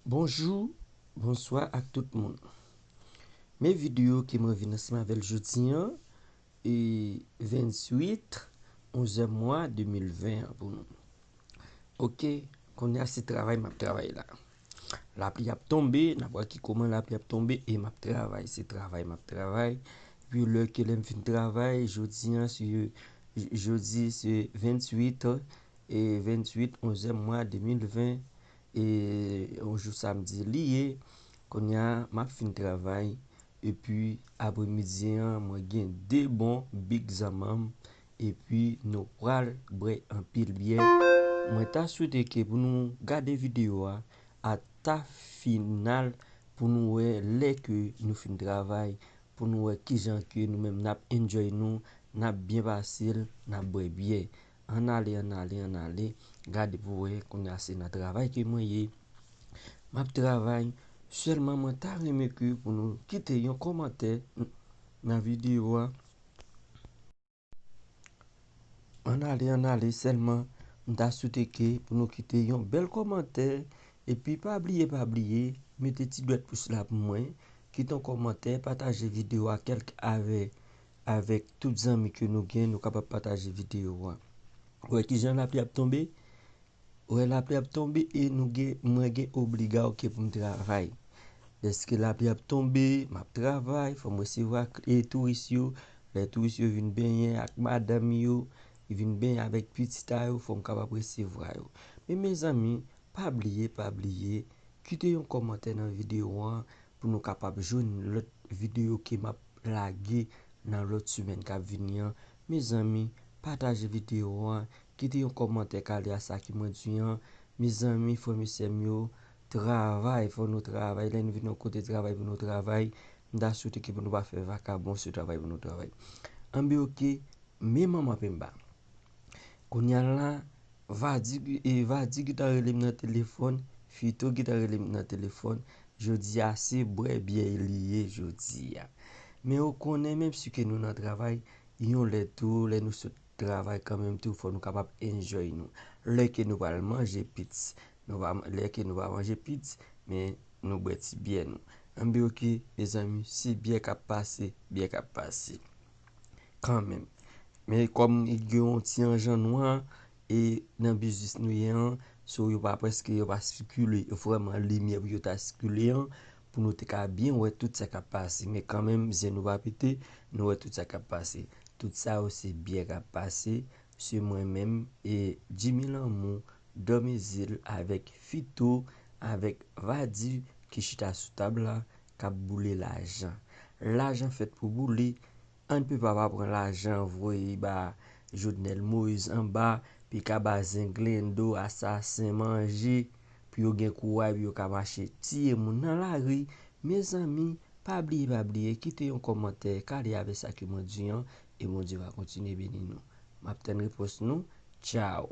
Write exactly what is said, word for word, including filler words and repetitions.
Bonjou, bonswa ak tout moun. Men videyo ke mwen vin ansanm avè l jodi an, e venntuit, onzèmwa de mil ven an pou nou. Oke, kounye a se travay m ap travay la. Lapli ap tonbe, n ap wè ki kòman lapli ap tonbe, e m ap travay, se travay m ap travay. Epi lè ke lè m fin travay, jodi an se, jodi se venntuit, e venntuit, onzèmwa de mil ven, e yon jou samdi li ye. Kounye a, m ap fin travay, epi apremidi an, mwen gen de bon big zanmanm, epi nou pral bwè anpil byè. Mwen ta swete ke pou nou gade videyo a ata final, pou nou wè lè ke nou fin travay, pou nou wè kijan ke nou menm n ap enjoy nou, n ap byen pase l, n ap bwè byè. Ann ale, ann ale, ann ale. Gade pou wè, kounye a se nan travay ke mwen ye. M ap travay, sèlman mwen ta renmen ke pou nou kite yon kòmantè n-, nan videyo a. Ann ale, ann ale, sèlman m ta swete ke pou nou kite yon bèl kòmantè, epi pa bliye, pa bliye, mete ti dwèt pous la pou mwen, kite yon kòmantè, pataje videyo a kèlke avè, avèk tout zanmi ke nou gen, nou kapab pataje videyo a. Wè kijan lapli ap tonbe? Wè lapli ap tonbe e nou gen, mwen gen obliga oke pou m travay. Dèske lapli ap tonbe, m ap travay, fò m resevwa k-, e touris yo. Lè touris yo vin benyen ak madanm yo, vin benyen avèk pitit a yo, fò m kapab resevwa yo. Men mezanmi, pa bliye, pa bliye, kite yon kòmantè nan videyo an pou nou kapab jwenn lòt videyo ke m ap lage nan lòt semèn k ap vini an. Mezanmi, pataje videyo an, kite yon kòmantè kale a sa ke mwen di an. Mezanmi, frè m e sè m yo, travay, fò nou travay. Lè nou vin yon kote travay pou nou travay, m ta swete ke pou nou pa fè vakabon sou travay pou nou travay. Anben oke, men manman penba. Kounye a la, Vadi, e Vadi ki ta rele m nan telefòn, Fito ki ta rele m nan telefòn, jodi a se bwè byè li ye jodi a. Men ou konnen, menm si ke nou nan travay, yon lè tou, lè nou sot travay kanmenm tou, fò nou kapab enjoy nou. Lè ke nou pral manje pits, nou va, lè ke nou va manje pits, men nou bwè ti byè nou. Anben oke, mezanmi, se byè k ap pase, byè k ap pase. Kanmenm. Men kòm gen yon ti anjan nwa, e nan biznis nou ye an, so yo pa prèske, yo pa sikile vrèman limyè pou yo ta sikile an, pou nou te ka byen wè tout sa k ap pase. Men kanmenm, zye nou pa pete, nou wè tout sa k ap pase. Tout sa yo se byè k ap pase, se mwen menm, e Jimmy Lanmou, Dòmezil avèk Fito, avèk Vadi ki chita sou tab la, k ap boule lajan. Lajan fèt pou boule, ann pepa pa pran lajan voye ba Jovenel Moïse anba, pou l ka ba zenglendo, asasen manje, pou yo gen kouray, pou yo ka mache tiye moun nan lari. Mezanmi, pa bliye, pa bliye, kite yon kòmantè, kale avè sa ke mwen di an, e Bondye va kontinye beni nou. M ap tann repons nou. Tchaw!